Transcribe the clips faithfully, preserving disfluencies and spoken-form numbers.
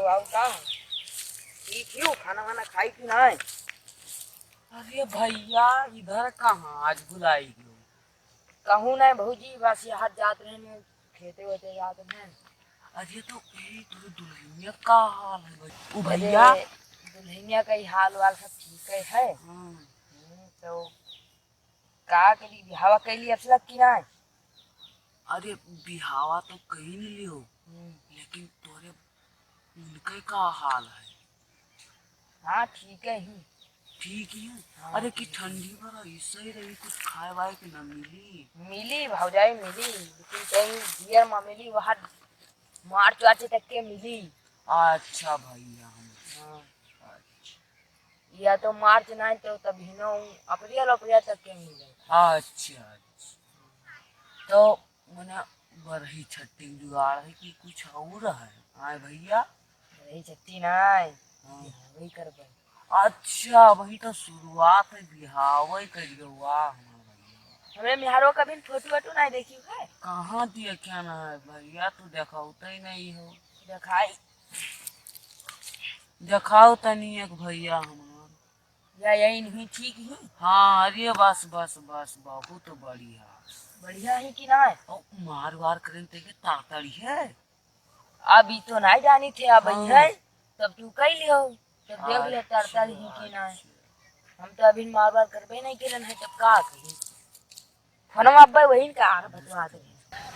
बाबू का? ठीक ही हो, खाना वाना खाई कि नाहीं? अरे भइया, इधर कहाँ आज भुलाई गयो? कहूँ नाहीं भौजी, बस यहाँ जात रहे, खेते वेते जात रहे। अरे तो ए, तोरे दुल्हनिया का हाल है भाई? ओ भइया। अरे, दुल्हनिया का ही हाल वाल सब ठीक है, है? हाँ। हम्म, तो का करी, बिहावा कइली असलक कि नाहीं? अरे बिहावा तो कहीं नहीं लियो, हम्म। लेकिन तोरे उनके का हाल है? हाँ, ठीक है ही। ठीक ही है? हाँ, अरे कि ठीक है। ठंडी में रही, सही रही, कुछ खाए वाए के ना मिली? मिली भौजाई, मिली, लेकिन कहीं बियर में मिली, वहाँ मार्च वार्च तक के मिली। अच्छा भइया, हम हाँ। अच्छा। या तो मार्च नाहीं तो तब हिनो अप्रैल, अप्रैल तक के मिले। अच्छा, अच्छा। तो मने बरही छट्टी जुगाड़ है कि कुछ और है? आए भइया? बरही छट्टी नाहीं, हाँ। बिहावे करबे। अच्छा, वही तो शुरुआत है, बिहावे करियो, वाह हमार भइया। हमरे मेहरो का भी फोटो वोटो नाहीं देखी है? कहाँ दिया क्या ना है भइया, तू देखावते ही नहीं हो। देखाई। देखाओ तनी एक भइया हमार। या यही नहीं ठीक ही? हाँ, अरे बस, बस, बस, बहुत बढ़िया। बढ़िया ही कि नाहीं? ओ, मार वार करें ते के तातड़ी है। अब ई तो नाहीं जानी थे, अब हाँ। है, तब तू कह लियो, तब देख ले अच्छा, तातड़ी ही कि नाहीं। अच्छा। हम तो अभी मार वार करबे नहीं करन है, तब का कही? फोनमा अब्बे वही का आ बतवा दे।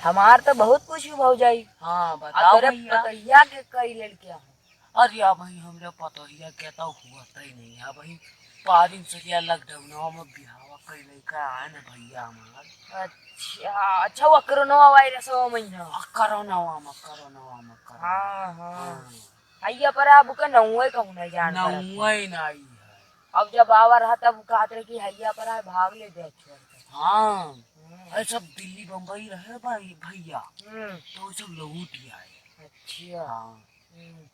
हमार तो बहुत कुछ हो भौजाई। हाँ, आ बताओ तोरे भइया। पतोहिया के कई लड़कियां हैं? अरे अब भाई, हमरे पतोहिया के तो हुआ ही नहीं है भाई। पारिन सरिया लॉकडाउनवा में बिहावा कई लड़का आए ना भइया हमार। अच्छा, अच्छा, वो कोरोना वायरस हो महीना। आ, कोरोनावा में, कोरोनावा में, कोरोना। हाँ, हाँ। हाँ। हैया पर अब के नौवे कहूँ नहीं जान पड़त। नौवे नहीं है। अब जब आवा रहा तब कहत रहे कि हैया पर है, भाग ले दे छोड़ के। हाँ। हम्म। अरे सब दिल्ली बम्बई रहे भाई, भइया। हम्म। तो सब लौट ही आए। अच्छा। हाँ। हम्म।